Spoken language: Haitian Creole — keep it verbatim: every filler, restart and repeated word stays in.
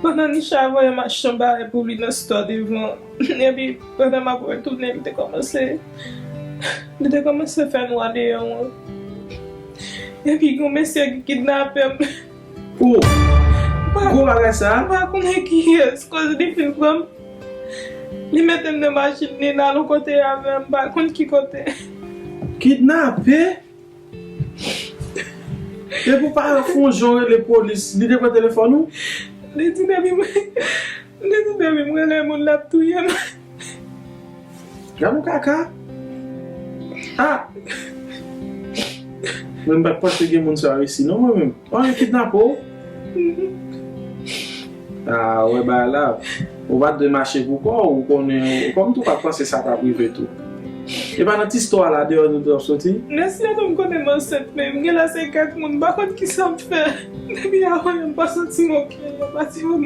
Pandan Nisha voye m achte yon bagay pou li nan store devan, epi pandan m ap retounen, li te kòmanse, li te kòmanse fè nwa deyò an. Epi gen yon mesye ki kidnape m. Ou gwo bagay sa? M pa konnen kiyès, koz li fin pran m. Li mete m nan machin li, l al yon kote avè m, m pa konn ki kote. Kidnape? Depi w pa fè yon jan w rele polis, li te pran telefòn ou? Li di depi m, li di depi m rele moun l ap touye m. Gad yon kaka. Ah! Mwen m pa t panse gen moun sa isi non mwen menm. An yo kidnape w? Ah, wè bagay la. Ou pa t dwe mache pou kò w, ou konnen, kòm tou pa t panse sa t ap rive tou. E pa nan ti istwa la deyò nou t ap soti? Nèsi la tou m konnen m ansent, men m gen la se kèk moun, m pa konn kisa m fè. Depi avan yo m pa santi m oke, yo pa ti moun.